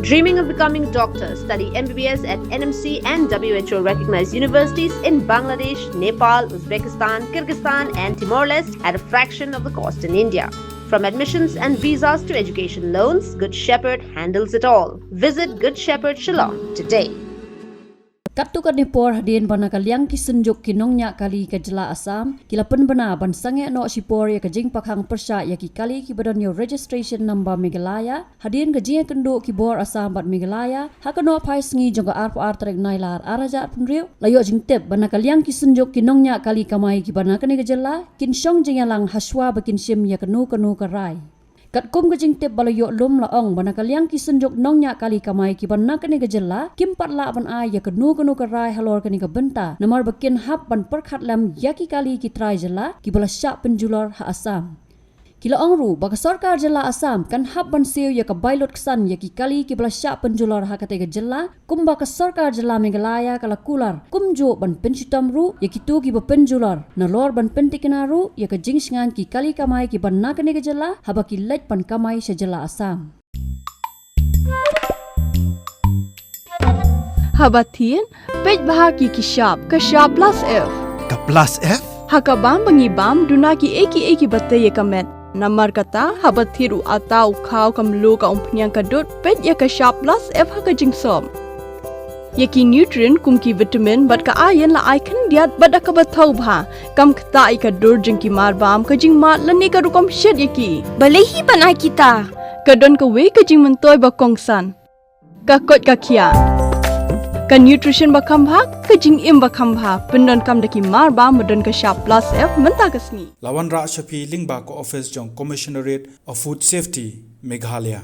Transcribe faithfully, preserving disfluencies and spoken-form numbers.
Dreaming of becoming a doctor? Study M B B S at N M C and W H O recognized universities in Bangladesh, Nepal, Uzbekistan, Kyrgyzstan, and Timor Leste at a fraction of the cost in India. From admissions and visas to education loans, Good Shepherd handles it all. Visit Good Shepherd Shillong today. Katto katne por hadien ba na ka liang ki synjuk ki nongñiah kali ka jylla Assam ki la pynbna ban sangeh noh shipor ïa ka jingpyrkhat pyrshah ïa ki kali kiba don ïa u registration number Meghalaya, hadien ka jingïakynduh ki bor Assam bad Meghalaya ha ka nohphai sngi jong ka arphew ar tarik Nailar arhajar arphew hynriew, la ïoh jingtip ba na ka liang ki synjuk ki nongñiah kali kamai kiba na kane ka jylla kin shong jingïalang hashwa ba kin shim ïa kano kano ka rai. Katkum ka jingtip ba la ïoh lum, la ong ba na ka liang ki synjuk nongñiah kali kamai kiba na kane ka jylla kim pat lah ban ai ïa kano kano ka rai halor kane ka bynta namar ba kin hap ban pyrkhat lem ïa ki kali ki trai jylla kiba la shah pynjulor ha Assam. Ki la ong ruh ba ka sorkar jylla Assam kan hap ban siew ïa ka bai lut ksan ïa ki kali kiba la shah pynjulor ha katei ka jylla, kumba ka sorkar jylla Meghalaya ka la kular kumjuh ban pynshitom ruh ïa kito kiba pynjulor, nalor ban pyntikna ruh ïa ka jingshngaiñ ki kali kamai kiba na kane ka jylla haba ki leit ban kamai sha jylla Assam. Haba thied, peit bha ki ki shap, ka shap plus F. Ka plus F? Ha ka bam ba ngi bam, duna ki ei ki ei kiba tei ïa ka met. Namar kata, haba thied u atta, u khaw, ka mluh, ka umphniang, ka dud, peit ïa ka shap plus F ha ka jingsop. Ïa ki nutrient kum ki vitamin bad ka iron la ai khyndiat bad da kaba thaw bha, kam ktah ïa ka dur jong ki mar bam, ka jingmad lane ka rukom shet ïa ki. Balei hi ban ai kita? Ka don kawei ka jingmyntoi ba kongsan. Ka koit ka khiah. Ka nutrition ba kham bha, ka jingim ba kham bha, pyndonkam da ki mar bam ba don ka shap plus F mynta ka sngi. La wanrah sha phi lyngba ka office jong Commissionerate of Food Safety, Meghalaya.